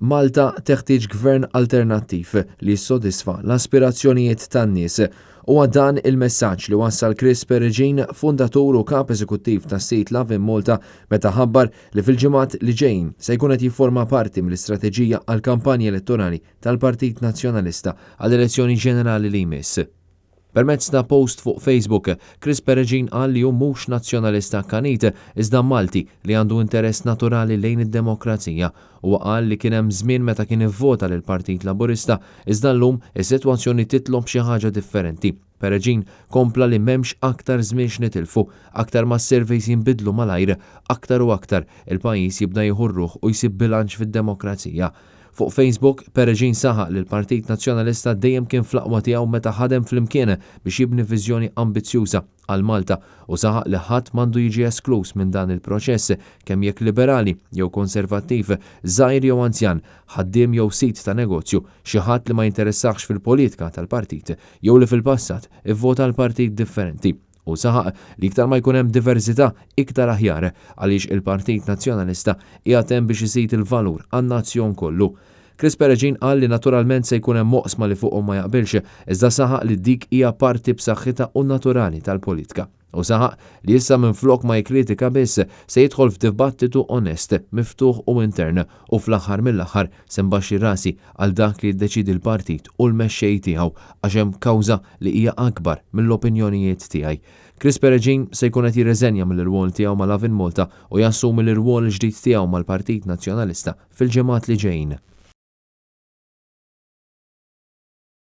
Malta teħtieġ gvern alternattiv li jissodisfa l-aspirazzjonijiet tan-nies. Huwa dan il-messaġġ li wassal Chris Peregin, fundatur u kap eżekuttiv tas-sit Lovin Malta meta ħabbar li fil-ġimgħat li ġejjin se jkun qed jifforma parti mill-istrateġija għall-kampanja elettorali tal-Partit Nazzjonalista għall-elezzjoni ġenerali li jmiss. Permezz ta' post fuq Facebook, Chris Peregin qal li hu mhux nazzjonalista akkanit, iżda Malti li għandu interess naturali lejn id-demokrazija. Huwa qal li kien hemm żmien meta kien ivvota lill-Partit Laburista, iżda llum is-sitwazzjoni titlob xi ħaġa differenti. Peregin kompla li m'hemmx aktar żmien x'nitilfu, aktar ma s-surveys jinbidlu malajr, aktar u aktar il-pajjiż jibda jieħu r-ruħ u jsib bilanċ fid-demokrazija. Fuq Facebook, Peregin saħaq li l-Partit Nazzjonalista dejjem kien fl-aqwa tiegħu meta ħadem flimkien biex jibni viżjoni ambizzjuża għal Malta u saħaq li ħadd m'għandu jiġi eskluż minn dan il-proċess, kemm jekk liberali jew konservattiv, żgħir jew anzjan, ħaddiem jew sid ta' negozju, xi ħadd li ma jinteressahx fil-politika tal-partit jew li fil-passat ivvota għal partit differenti. Hu saħaq li iktar ma jkun hemm diversità iktar aħjar għaliex il-Partit Nazzjonalista qiegħed hemm biex iżid il-valur għan-nazzjon kollu. Chris Peregin qal li naturalment se jkun hemm oqsma li fuqhom ma jaqbilx, iżda saħaq li dik hija parti b'saħħitha u naturali tal-politika. Hu saħaq li issa minflok ma jikkritika biss, se jidħol f'dibattitu onest, miftuħ u intern u fl-aħħar mill-aħħar se nbaxxi rasi għal dak li jiddeċiedi l-partit u l-mexxej tiegħu għax hemm kawża li hija akbar mill-opinjonijiet tiegħi. Chris Peregin se jkun qed jirriżenja mill-irwol tiegħu ma' Lovin Malta u jassumi l-irwol il-ġdid tiegħu mal-Partit Nazzjonalista fil-ġimgħat li ġejjin.